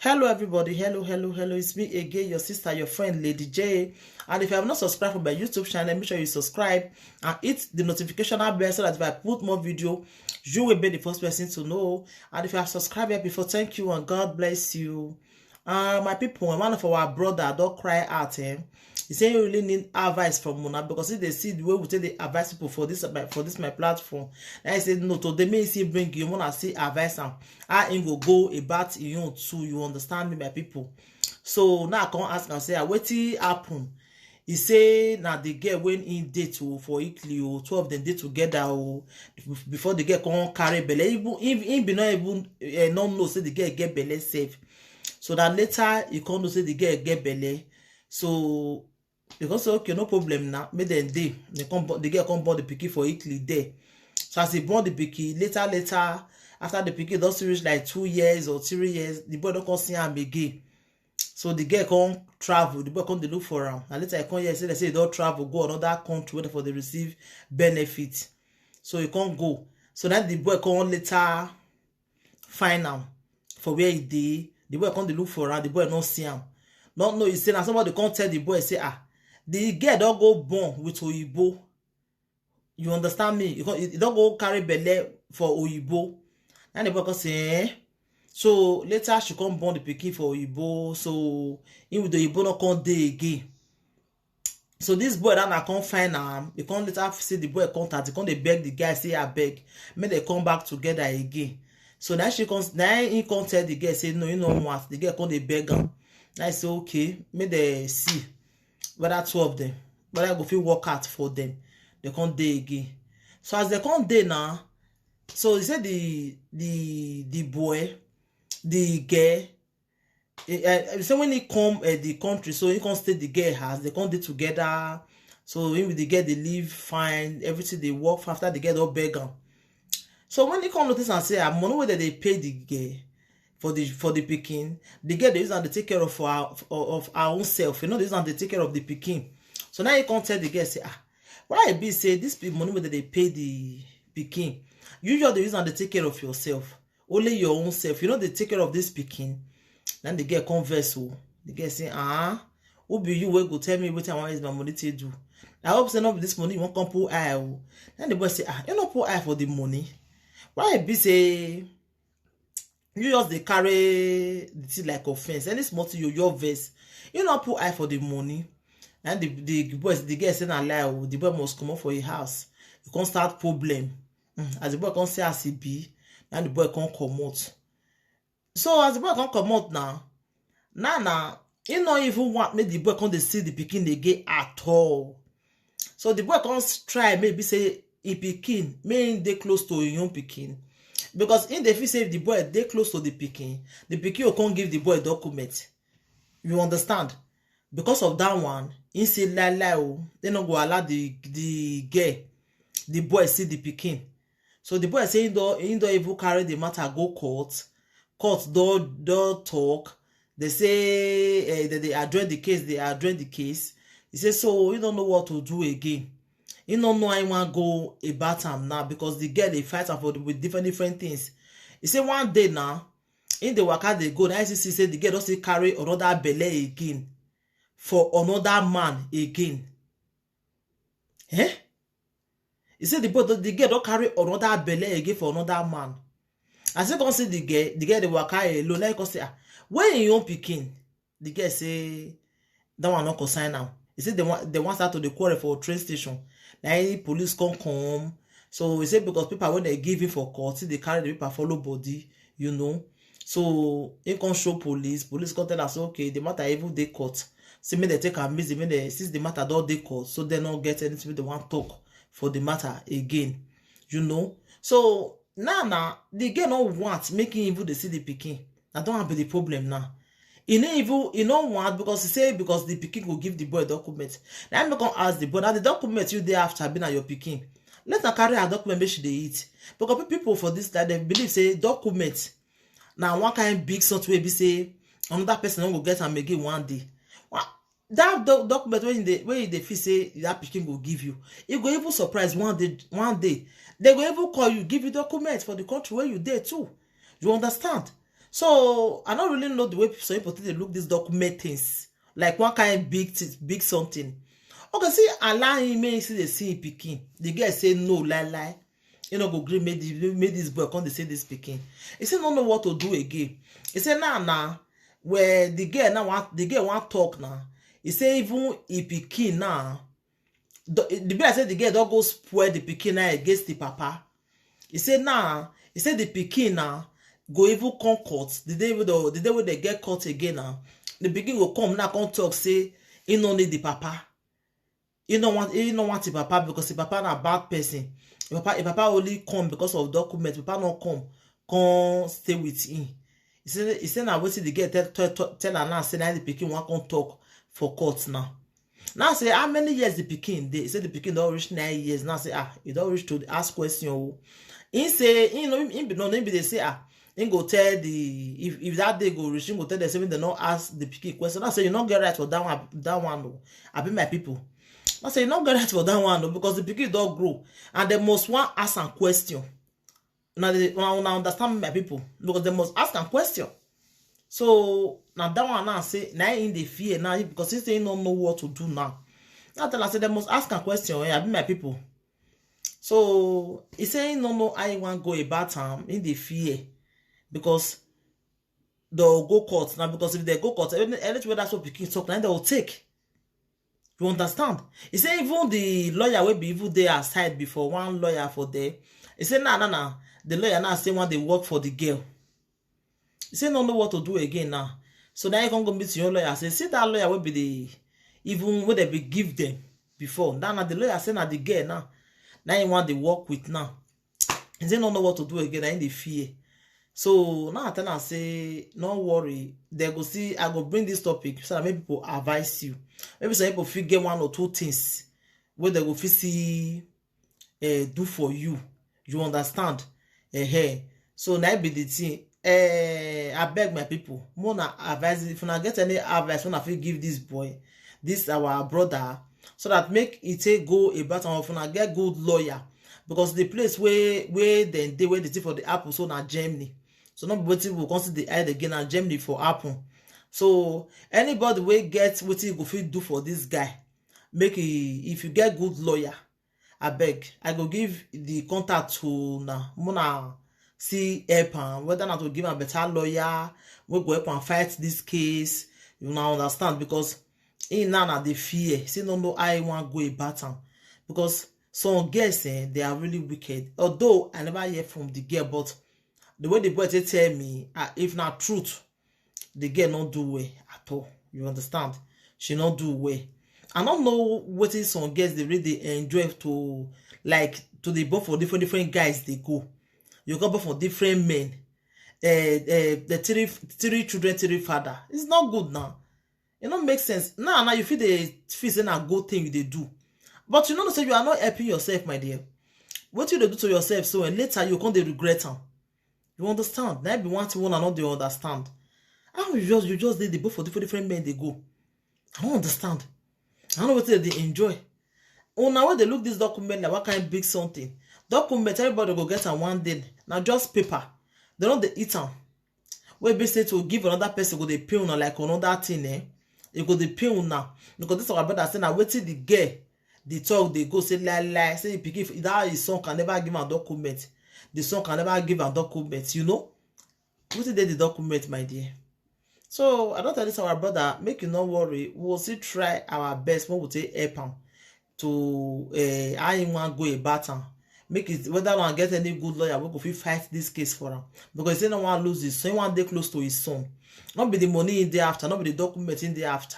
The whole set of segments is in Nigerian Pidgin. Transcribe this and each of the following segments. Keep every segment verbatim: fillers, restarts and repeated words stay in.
Hello everybody, hello, hello, hello, it's me again, your sister, your friend, Lady J. And if you have not subscribed for my YouTube channel, make sure you subscribe and hit the notification bell so that if I put more video, you will be the first person to know. And if you have subscribed here before, thank you and God bless you. Uh, my people, one of our brother don cry out, eh? He say he really need advice from una, because if they see the way we take the advice people for this, for this my platform, and I say no, to they may see bring you, wanna see advice am. I ain't go go about you too, you understand me, my people. So now I come ask and say, "Ah, wetin happen?" He say na the girl when he date o for Italy o, two of them dey together o. Before the girl come carry belle, even if he be not even, eh, not know say the girl get belle sef. So that later he come know say the girl get belle. So they come say, "Okay, no problem now. Make them dey." They come bo-, the girl come born the pikin for Italy there. So as he born the pikin, later, later, after the pikin don still reach like two years or three years, the boy don come see am again. So the girl come travel, the boy come dey look for am. And later he come hear say they say he don travel go another country where for dey receive benefit. So he come go. So then the boy come later find am for where he dey. The boy come dey look for am, the boy no see am. No, no, he say na somebody come tell the boy say, "Ah, the girl don go born with Oyibo." You understand me? He come, he don go carry belle for Oyibo. And the boy come say, "Eh?" So later she come born the pikin for Oyibo. So him with the Oyibo no come dey again. So this boy that I come find am, he come later see the boy contact, he come dey beg the guy, say, "Abeg, make they come back together again." So now she come, now he come tell the girl say no, he no want. The girl come dey beg am. Now he say, "Okay, make they see whether two of them, whether I go fit work out for them." They come dey again. So as they come dey now, so he said the the the boy, the girl, eh, eh, he say when he come, eh, the country, so he come stay the girl house. They come dey together. So him with the girl dey live fine, everything dey work fine. After the girl don beg am, so when he come notice and say, "Ah, money wey dem dey pay the girl for the, for the pikin, the girl dey use am dey take care of her, of, of her own self. You know, dey use am dey take care of the pikin." So now he come tell the girl say, "Ah, why e be say this big money wey dem dey pay the pikin, you just dey use am dey take care of yourself, only your own self. You no dey take care of this pikin." Then the girl come vex o. The girl say, "Ah, who be you wey go tell me wetin I wan use my money take do? I hope say no be this money you wan come put eye o." Then the boy say, "Ah, you no put eye for the money. Why e be say you just dey carry the thing like offense? Any small thing you, your vex. You no put eye for the money." And the, the boy, the girl say na lie o. The boy must comot for him house. He come start problem. Mm, as the boy come say as he be, now the boy come comot. So as the boy come comot now, now, now, he no even want make the boy come dey see the pikin again at all. So the boy come s-, try maybe say he pikin, make him dey close to him own pikin. Because him dey feel say if the boy dey close to the pikin, the pikin go come give the boy document. You understand? Because of that one, he say lie lie o. They no go allow the, the girl, the boy see the pikin. So the boy say he don, he don even carry the matter go court. Court don, don talk. They say, eh, they, they address the case, they address the case. He say so he don't know what to do again. He don't know how he wan go about am now because the girl dey fight am for the, with different, different things. He say one day now, in the waka dey go, now he see say the girl don still carry another belle again for another man again. Eh? He say the boy, the girl don carry another belle again for another man. As he come see the girl, the girl dey waka alone. Now he come say, "Ah, where him own pikin?" The girl say that one no concern am. He say they wan, they wan start to dey quarrel for train station. Na him police come come. So he say because paper wey they give him for court, he dey carry the paper follow body, you know. So he come show police. Police come tell am say, "Okay, the matter even dey court. Say make they take am easy, make they, since the matter don dey court, so they no get anything wey they wan talk for the matter again, you know." So now, now the girl no want make him even dey see the pikin. Na that one be the problem now. He no even, he no want because he say because the pikin go give the boy document. Now him come ask the boy, "Now the document you dey after be na your pikin. Let her carry her document make she dey eat." Because pe-, people for this life, they believe say document na one kind big something wey be say another person no go get am again one day. Wa-, that do-, document wey you dey, wey you dey feel say that pikin go give you, e go even surprise one day, one day. They go even call you, give you document for the country where you dey too. You understand? So I don't really know the way some people take dey look these document things, like one kind big thing, big something. Okay, see, allow him make he see the see him pikin. The girl say no, lie lie. You know, go gree make the make this boy come dey see this pikin. He say no know what to do again. He say now now where the girl now want the girl want talk now. He say even he pikin now. The, the be like say the girl don't go spoil the pikin now against the papa. He say now he say the pikin now go even come court the day wey the, the day wey they get court again now. The pikin go come now come talk say he no need the papa. He no want he no want the papa because the papa na bad person. The papa the papa only come because of document. The papa no come come stay with him. He say he say na wetin the girl tell tell tell tell am now say na the pikin wan come talk for court now. Now say how many years the pikin dey? He say the pikin don reach nine years. Now say ah, e don reach to ask question o. He say he no he be no he be dey say ah, he go tell the if if that day go reach, he go tell them say make dem no ask the pikin question. Now say you no get right for that one that one o. Abi my people. Now say you no get right for that one o because the pikin don grow and dem must wan ask am question. Now they now, now understand me, my people, because they must ask am question. So now that one now say now in the fear now because he say he no know what to do now. Now tell am say they must ask am question. Eh, abi my people. So he say he no know how he wan go about am in the fear because they'll go court now because if they go court, any- anything wey that so pikin talk now they will take. You understand? He say even the lawyer wey be even dey aside before one lawyer for there. He say nah nah nah. The lawyer now say one dey work for the girl. He say no know what to do again now. So now he come go meet your lawyer. Say see that lawyer wey be the even wey they be give them before. Now now the lawyer say na the girl now. Now he want dey work with now. He say no know what to do again. Na him dey fear. So now I tell am say no worry. They go see I go bring this topic so that make people advise you. Maybe some people fit get one or two things wey they go fit see uh, do for you. You understand? Uh-huh. So na be the thing. Uh, I beg my people, more na advice. If una get any advice, una fit give this boy, this our brother, so that make e take go about and if una get good lawyer, because the place where where then they where the thing for the apple so na Germany. So not wetin we come see the eye again na Germany for apple. So anybody wey get wetin you go fit do for this guy, make e if you get good lawyer, abeg I go give the contact to na muna see help am whether na to give am better lawyer wey go help am fight this case. You na understand because he now na dey fear say no know how he wan go about am because some girls eh, they are really wicked, although I never hear from the girl, but the way the boy take tell me ah, if na truth the girl no do well at all. You understand? She no do well. I no know wetin some girls dey really dey enjoy to like to dey born for different different guys dey go. You go born for different men. Uh, uh, the three three children three father. It's not good now. E no make sense. Now now you fit dey feel say na good thing you dey do, but you no know say you are not helping yourself, my dear. Wetin you dey do to yourself so and later you come dey regret am. You understand? Na be one thing una no dey understand. How you just you just dey dey go for different different men dey go? I no understand. I no know wetin dem dey enjoy. Una wey dey look this document like one kind big something. Document everybody go get am one day. Na just paper. Dem no dey eat am. Wey be say to give another person go dey pay una like another thing eh. E go dey pay una because this our brother say na wetin the girl the talk dey go say lie lie say the pikin that his son can never give am document. The son can never give am document. You know wetin dey the document, my dear? So I don tell this our brother make you no worry, we will still try our best when we take help am to uh, how him wan go about am. Make it whether una get any good lawyer wey go fit fight this case for am because he say no wan lose his son, he wan dey close to his son. No be the money he dey after, no be the document he dey after.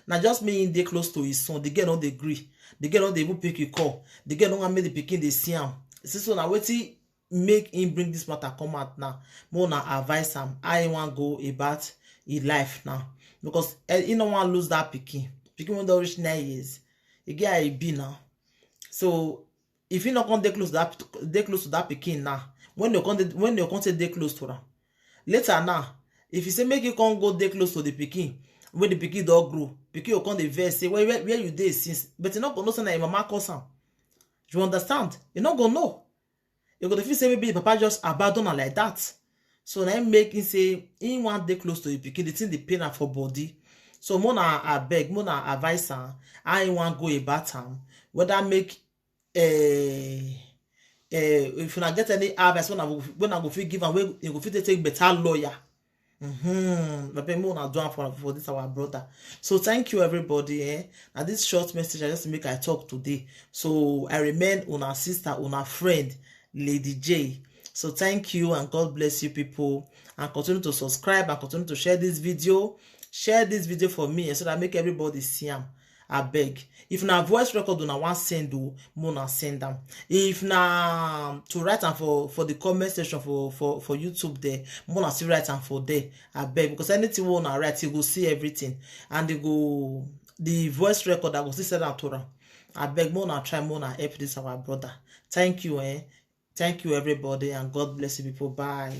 Na just make him dey close to his son. The girl no dey gree. The girl no dey even pick him call. The girl no wan make the pikin dey see am. See so na wetin make him bring this matter come out now. Make una advise am how he wan go about his life now because eh, he no wan lose that pikin. Pikin wey don reach nine years. E get how e be now. So if he no come dey close to that dey close to that pikin now, when you come dey when you come say dey close to am later now, if you say make you come go dey close to the pikin when the pikin don grow, pikin go come dey vex say where where, where you dey since, but you no go know say na your mama cause am. You understand? You no go know. You go dey feel say maybe the papa just abandon am like that. So na im make him say he wan dey close to him pikin, the thing dey pain am for body. So mona abeg, mona advise am how he wan go about am, whether make uh, uh, if una get any advice when I go, when I go fit give am, wey you go fit take better lawyer. Mm-hmm. But make una do am for, for this our brother. So thank you everybody. Eh? Now this short message I just make I talk today. So I remain una sister, una friend, Lady J. So thank you and God bless you people. And continue to subscribe and continue to share this video. Share this video for me, eh, so that make everybody see am. Abeg, if na voice record una wan send o, mona send am. If na to write am for, for the comment section for, for, for YouTube there, mona still write am for there. Abeg, because anything wey una write, you go see everything, and they go, the voice record, I go still send am to am. Abeg, mona try, mona help this our brother. Thank you, eh? Thank you everybody, and God bless you people. Bye.